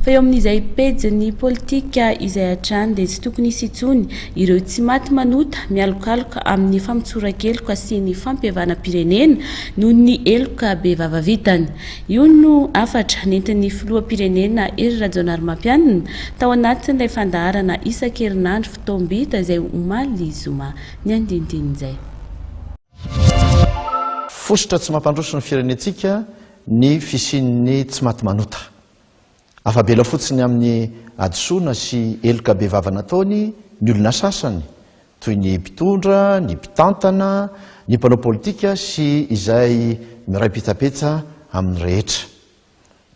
Fa eo amin'izay pejin'ny politika izay hatrany dia tsy tokony hisy intsony ireo tsy maty manota mialokaloka amin'ny famotsoran-keloka sy ny fampihavanam-pirenena noho ny heloka bevava vitany. Io no hafatra nentin'ny filoham-pirenena Hery Rajaonarimampianina tao anatin'ilay fandaharana isan-kerinandro fotoam-bita izay omaly zoma. Ny andinindin'izay. Fositra tsy mampandroso ny firenentsika ny fisian'ny tsy maty manota. Afa-bela fotsiny amin'ny hadisoana sy heloka bevava nataony ny olona sasany, toy ny mpitondra, ny mpitantana, ny mpanao politika sy izay miray petsapetsa aminy rehetra.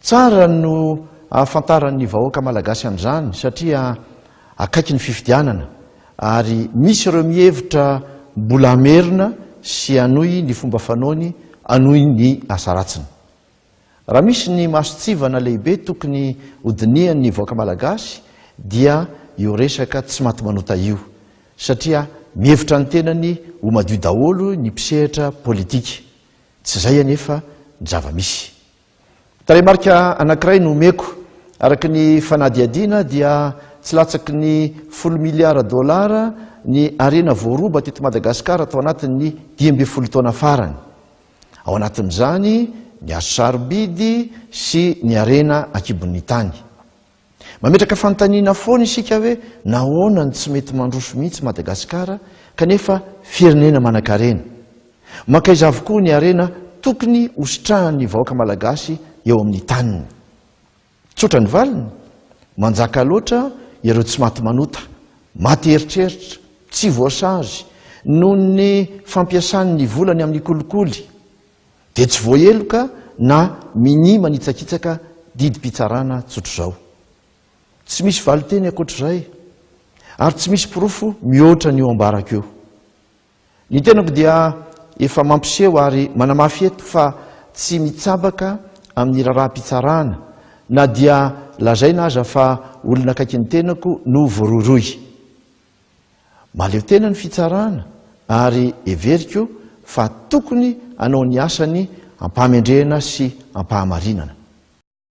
Tsara no ahafantaran'ny vahoaka malagasy an'izany satria akaiky ny fifidianana ary misy ireo mihevitra mbola hamerina sy hanohy ny fomba fanaony hanohy ny asa ratsiny. Raha misy ny mason-tsivana lehibe tokony hodinihan'ny vahoaka malagasy dia io resaka tsy maty manota io satria mihevitra ny tenany ho madio daholo ny mpisehatra politika. Tsy izay anefa ny zava-misy. Tarehimarika anankiray no omeko. Araka ny fanadihadiana dia tsy latsaky ny folo miliara dolara ny harena voaroba teto Madagasikara tao anatin'ny 15 taona farany. Ao anatin'izany ny hazo sarobidy sy ny harena an-kibon'ny tany. Mametraka fanontaniana foana isika hoe nahoana no tsy mety mandroso mihitsy Madagasikara kanefa firenena manankarena? Mankaiza avokoa ny harena tokony hositrahan'ny vahoaka malagasy eo amin'ny taniny? Tsotra ny valiny, manjaka loatra ireo tsy maty manota, maty eritreritra, tsy voasazy noho ny fampiasany ny volany amin'ny kolikoly, dia tsy voaheloka na minia manitsakitsaka didim-pitsarana tsotr'izao. Tsy misy valinteny ankoatr'izay, ary tsy misy porofo mihoatra an'io ambarako io. Ny tenako dia efa mampiseho ary manamafy eto fa tsy mitsabaka amin'ny raharaham-pitsarana na dia lazaina aza fa olona akaiky ny tenako no voarohirohy. Mahaleo tena ny fitsarana ary heveriko fa tokony hanao ny asany am-pahamendrehana sy am-pahamarinana.